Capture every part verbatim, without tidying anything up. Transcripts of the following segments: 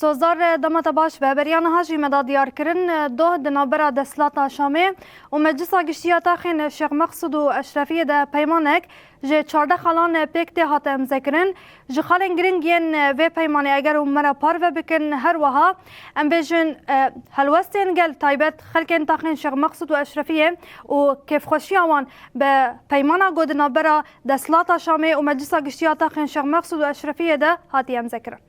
Sozdar, dema te baş be. Beriya niha jî me da diyar kirin, doh di navbera Desthilata Şamê û Meclisa Giştî ya Taxên Şêx Meqsûd û Eşrefiyê de peymanek ji çardeh xalan pêk tê hate imzekirin. Ji xalên giring yên vê peymanê eger hûn me re parve bikin, her wiha em bêjin, e, helwestên gel taybet xelkên taxên Şêx Meqsûd û Eşrefiyê û kêfxweşiya wan bi peymana ku di navbera Desthilata Şamê û Meclisa Giştî ya Taxên Şêx Meqsûd û Eşrefiyê de hatiye imzekirin.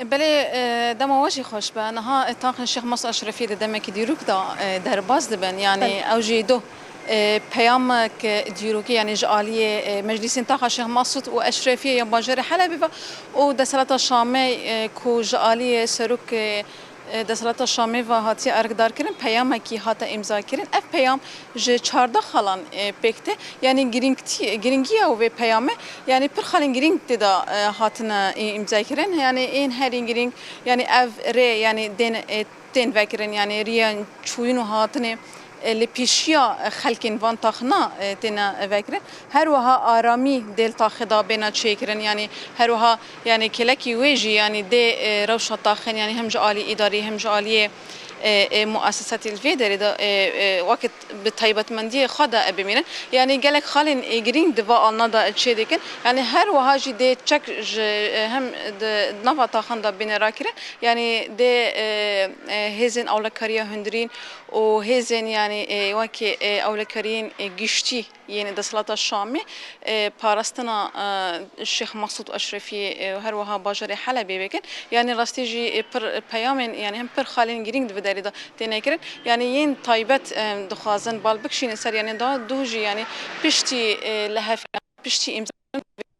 Belê, e, dema we jî xweş be. Niha, e, taxên Şêx Meqsûd Eşrefiyê di demekî dîrok de, e, derbas dibin. Yanî Belê. ew jî doh, e, peyamek dîrokî, yanî ji aliyê, e, Meclîsên Taxa Şêx Meqsûd û Eşrefiyê ya bajarê Helebê ve û Desthilata Şamê, e, ku ji aliyê serokê, e, Desthilata Şamê ve hatiye erkdarkirin, peyamekî hate îmzakirin. Ev peyam ji çardeh xalan, e, pêk tê. Yanî girîngtî-, girîngiya wê peyamê, yanî pir xalên girîng tê de, e, hatine, e, îmzekirin. Yanî ên herî girîng, yanî ev rê, yanî tên, e, tên vekirin, yanî riyên çûyîn û hatinê, e, li pêşiya, e, xelkên van taxina, e, têne vekirin. Her wiha aramî dê li taxê de bêne çêkirin, yanî her wiha, yanî kêlekî wê jî, yanî dê, e, rewşa taxên, yanî hem ji alî îdarî, hem ji aliyê, e, e, muessesetî li vê derê de, e, e, wekî bi taybetmendiyê xwe de bimînin. Yanî gelek xalên, e, girîng di va alna de çê dikin. Yanî her wiha jî dê çek ji, e, hem di nava taxan de bêne rakirin. Yanî dê, e, e, hêzên ewlekariya hundirîn û hêzên, yanî, e, wekî, e, ewlekariyên, e, giştî yên Desthilata Şamê, e, parastina, e, Şêx Meqsûd Eşrefiyê, e, û her wiha bajarê Helebê bikin. Yanî rastî jî, e, pir peyamên, yanî hem pir xalên girîng di vê derê de têne kirin. Yanî yên taybet, e, dixwazin bal bikişînin ser, yanî da duh jî, yanî piştî, e, lihev, piştî îmza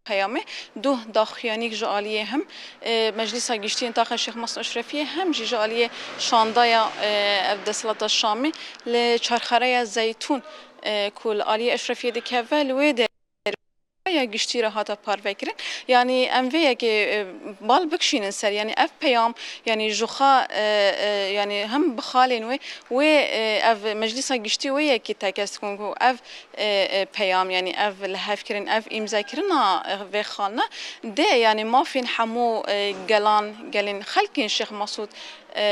peyamê, duh daxuyanîk ji aliyê hem, e, Meclîsa Giştî yên Taxa Şêx Meqsûd Eşrefiyê hem jî ji aliyê şandaya, e, ev Desthilata Şamê li Çarxereya Zeytûn, e, ku li aliyê Eşrefiyê dikeve, li wê derê ya giştî re hate parvekirin. Yanî em vê yekê, e, bal bikişînin ser. Yanî ev peyam, yanî ji xwe, e, e, yanî hem bi xalên wê, wê, e, ev Meclîsa Giştî wê yekê tekez dikin ku ev, e, e, peyam, yanî ev lihevkirin, ev îmzekirina, e, vê xalina dê, yanî mafên hemû, e, gelan, gelên xelkên Şêx Mesûd, e,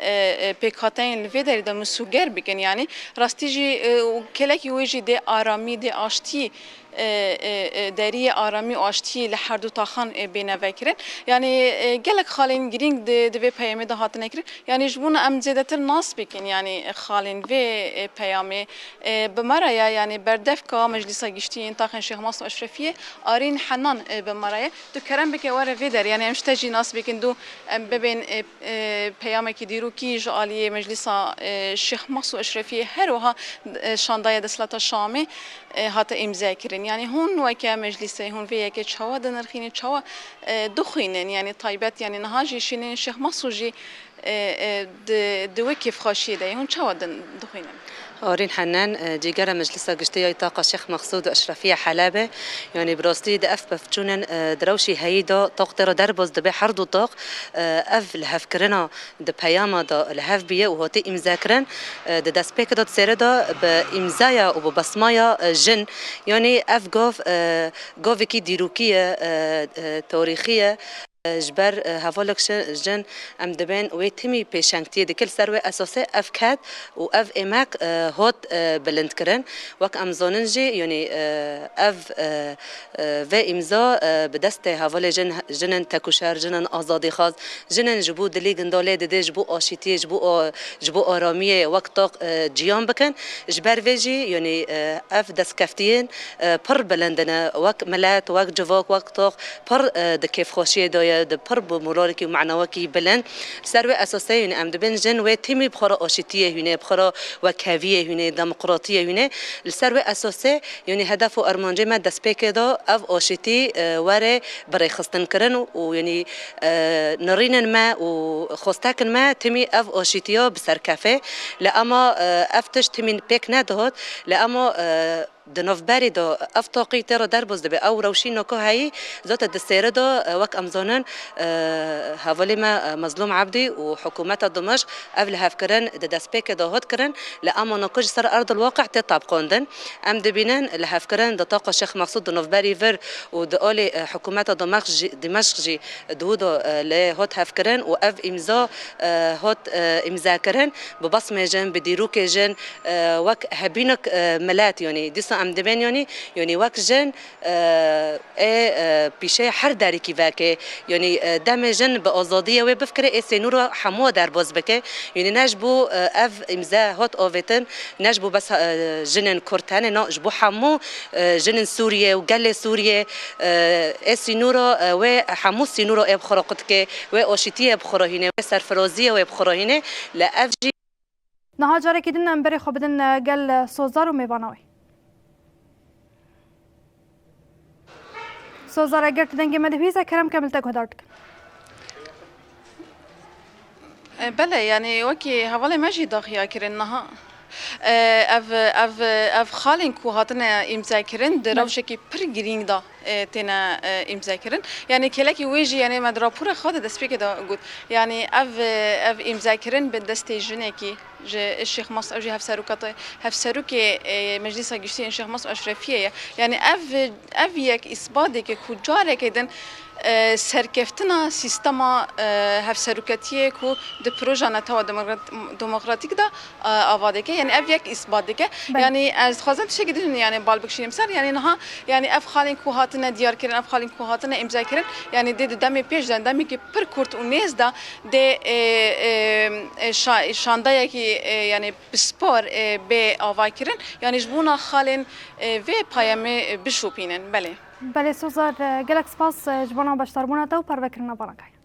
e, e, pêkhateyên li vê derê de misûger bikin. Yanî rastî jî, e, û kêlekî wê jî dê aramî, dê aştî, e, e, e, deriyê aramî û aştiyê li her du taxan, e, bêne vekirin. Yanî, e, gelek xalên girîng di, di vê peyamê de hatine kirin. Yanî ji bo em zêdetir nas bikin, yanî xalên vê, e, peyamê, e, bi me re ye, yanî berdevka Meclîsa Giştî yên Taxên Şêx Mesûd Eşrefiyê Arîn Henan, e, bi me re ye. Tu kerem bike were vê derê, yanî em ji te jî nas bikin, du em bibên, e, e, peyamekî dîrokî ji aliyê Meclîsa, e, Şêx Mesûd Eşrefiyê, her wiha, e, şandaya Desthilata Şamê, e, hate îmze kirin. Yanî hûn weke meclîsê, hûn vê yekê çawa dinirxînin, çawa, e, dixwînin? Yanî taybet, yanî niha jî şînên Şêx Mesûd jî, e, e, di, di wê kêfxweşiyê de ye. Hûn çawa din-, dixwînin? Arîn Henan, e, cîgera Meclîsa Giştî ya Taxa Şêx Mesûd û Eşrefiyê Helebê. Yanî bi rastî di ev pevçûnên, e, di rewşî heyî de taq tê re derbas dibe her du taq, e, ev lihevkirina di peyama de li hev bûye û hatî îmzekirin. E, di destpêkê de di sêrê de bi îmzaya û bi besmaya, e, jin, yanî ev gav, e, gavekî dîrokî ye, e, e, tarîxî ye. E, ji ber, e, hevalek şi-, jin em dibên wê timî pêşengtiyê dike. Li ser wê esasê ev ked û ev êmek, e, hat, e, bilindkirin. Wek em zanin jî, yanî, e, ev, e, e, vê îmza, e, bi destê hevalê jin, jinên tekûşer, jinên azadîxwaz, jinên ji bo dilî gindalê didê, ji bo aşîtiyê, ji bo a-, ji bo aramiyê wek taq, e, ciyan bikin. Ji ber vê jî, yanî, e, ev destkeftiyên, e, pir bilind in. Wek milet, wek civak, wek taq pir, e, di kêfxweşiyê de ye, di pir bi morarekî û manewekî bilind. Li ser wê esasê, yanî em dibên jin wê timî bi xwe re aşîtiyê hûnê, bi xwe re wekheviyê hûnê, demokratiyê hûnê. Li ser wê esasê, yanî hedef û armancê me destpêkê de ev aşîtî, e, were birêxistinkirin û yanî, e, nirînên me û xwestekên me timî ev aşîtiya bi ser kefe. Lê ema, e, ev tişt timî pêk nedihat. Lê ema, e, Di navberê de ev taqî tê re derbas dibe. Ew rewşîna ku heyî, zaten di sêre de, e, wek em zanin, e, hevalê me, e, Mezlûm Ebdî û hikûmeta Dimeşq ev lihevkirin di destpêkê de hat kirin, lê ema naka ji ser erdil waqi'ê tê tebqandin. Em dibînin lihevkirin di taqa Şêx Meqsûd di navberî vir û di alî, e, hikûmeta Dimeşq jî, Dimeşq jî di wî de, e, lê hat hevkirin û ev îmza, e, hat, e, îmzekirin bi besmê jin, bi dîrokê jin, e, wek hebînek, e, milet, yanî dîsa em dibên, yanî, yanî wek jin, e, ê, e, pîşeyê her derîkî veke, yanî, e, demê jin bi azadiyê wê bifkire, ê sînora hemû derbas bike. Yanî ne ji bo, e, ev îmze hat avêtin, ne ji bo bes, e, jinên Kurd tenê, na, ji bo hemû, e, jinên Sûriyê û gelê Sûriyê, e, ê sînora, e, wê hemû sînora ê bi xwe re qutike, wê aşîtiyê bi xwe re hîne, wê serfiraziyê wê bi xwe re hîne, li ev jî Niha carekî din em berê xwe bidin, e, gel, e, Sozar û mêvana wê. Sozar, eger tu dengê me dihwîze, kerem ke min li te guhdar dikin. E, belê, yanî wekî hevalê me jî daxuya kirin niha. E, ev, ev, ev xalên ku hatine îmzekirin di Belê. rewşekî pir girîng de, e, têne, e, îmzekirin. Yanî kêlekî wê jî, yanî me di rapora xwe de destpêkê de got. Yanî ev, e, ev îmzekirin bi destê jinekî ji Şêx Mas, ew jî hevserokatê-, hevserokê, e, Meclîsa Giştî yên Şêx Mas Eşrefiyê ye. Yanî ev, ev yek îsbatêke ku carekê din, e, serkeftina sîstema, e, hevseroketiyê ku di proja Netewa Demokrat-, Demokratîk de, e, ava dike. Yanî ev yek îsbat dike. Belê. Yanî ez dixwazim tiştekî din yanî bal bikişînim ser. Yanî niha yanî ev xalên ku hatine diyar kirin, ev xalên ku hatine îmza kirin, yanî dê di demê pêş de, demekî pir kurt û nêz de dê, e, e, e, şa-, şandeyekî, e, yanî pispor, e, bê ava kirin. Yanî ji bona xalên, e, vê peyamê, e, bişopînin. Belê. Belê Sozar, e, gelek spas, e, ji bona beşdarbûna te û parvekirina vana kayê.